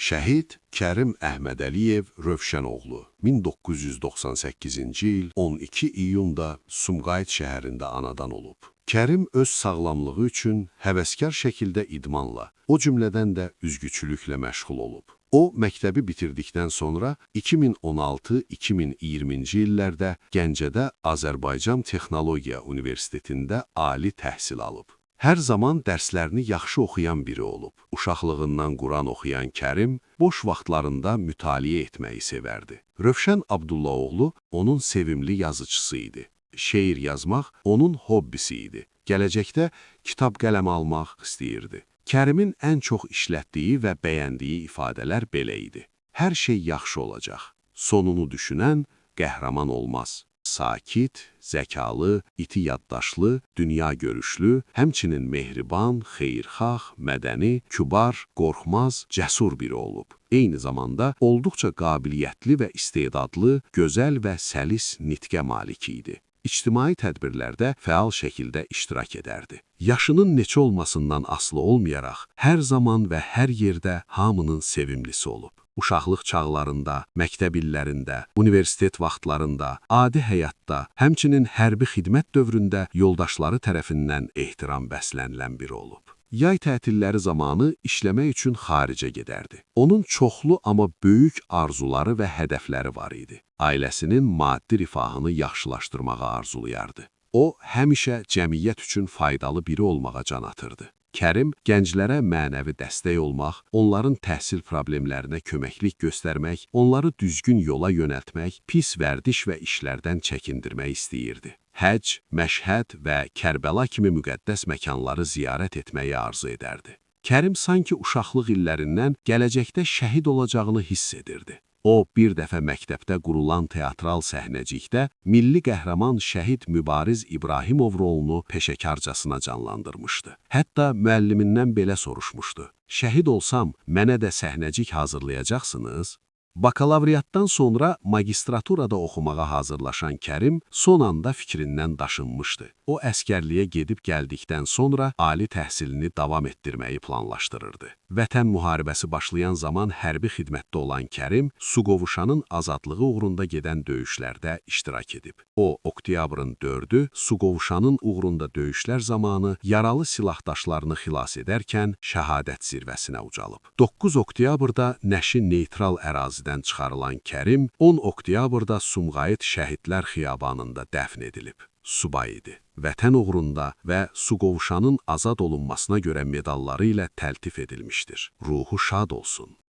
Şəhid Kərim Əhmədəliyev Rövşənoğlu 1998-ci il 12 iyunda Sumqayıt şəhərində anadan olub. Kərim öz sağlamlığı üçün həvəskar şəkildə idmanla, o cümlədən də üzgüçülüklə məşğul olub. O, məktəbi bitirdikdən sonra 2016-2020-ci illərdə Gəncədə Azərbaycan Texnologiya Universitetində ali təhsil alıb. Hər zaman dərslərini yaxşı oxuyan biri olub. Uşaqlığından Quran oxuyan Kərim boş vaxtlarında mütaliə etməyi sevərdi. Rövşən Abdullaoğlu onun sevimli yazıçısı idi. Şeir yazmaq onun hobbisi idi. Gələcəkdə kitab qələm almaq istəyirdi. Kərimin ən çox işlətdiyi və bəyəndiyi ifadələr belə idi. Hər şey yaxşı olacaq. Sonunu düşünən qəhrəman olmaz. Sakit, zəkalı, iti yaddaşlı, dünya görüşlü, həmçinin mehriban, xeyirxah, mədəni, kübar, qorxmaz, cəsur biri olub. Eyni zamanda olduqca qabiliyyətli və istedadlı, gözəl və səlis nitqə malik idi. İctimai tədbirlərdə fəal şəkildə iştirak edərdi. Yaşının neçə olmasından asılı olmayaraq, hər zaman və hər yerdə hamının sevimlisi olub. Uşaqlıq çağlarında, məktəb illərində, universitet vaxtlarında, adi həyatda, həmçinin hərbi xidmət dövründə yoldaşları tərəfindən ehtiram bəslənilən biri olub. Yay tətilləri zamanı işləmək üçün xaricə gedərdi. Onun çoxlu amma böyük arzuları və hədəfləri var idi. Ailəsinin maddi rifahını yaxşılaşdırmağı arzulayardı. O, həmişə cəmiyyət üçün faydalı biri olmağa can atırdı. Kərim gənclərə mənəvi dəstək olmaq, onların təhsil problemlərinə köməklik göstərmək, onları düzgün yola yönəltmək, pis vərdiş və işlərdən çəkindirmək istəyirdi. Həcc, Məşhəd və Kərbəla kimi müqəddəs məkanları ziyarət etməyi arzu edərdi. Kərim sanki uşaqlıq illərindən gələcəkdə şəhid olacağını hiss edirdi. O, bir dəfə məktəbdə qurulan teatral səhnəcikdə milli qəhrəman şəhid Mübariz İbrahimov rolunu peşəkarcasına canlandırmışdı. Hətta müəllimindən belə soruşmuşdu: "Şəhid olsam, mənə də səhnəcik hazırlayacaqsınız?" Bakalavriatdan sonra magistraturada oxumağa hazırlaşan Kərim son anda fikrindən daşınmışdı. O əskərliyə gedib gəldikdən sonra ali təhsilini davam etdirməyi planlaşdırırdı. Vətən müharibəsi başlayan zaman hərbi xidmətdə olan Kərim, Suqovuşanın azadlığı uğrunda gedən döyüşlərdə iştirak edib. O, oktyabrın 4-ü Suqovuşanın uğrunda döyüşlər zamanı yaralı silahdaşlarını xilas edərkən şəhadət zirvəsinə ucalıb. 9 oktyabrda nəşi neytral ərazidən çıxarılan Kərim, 10 oktyabrda Sumqayıt Şəhidlər Xiyabanında dəfn edilib. Subay idi. Vətən uğrunda və Suqovuşanın azad olunmasına görə medalları ilə təltif edilmişdir. Ruhu şad olsun.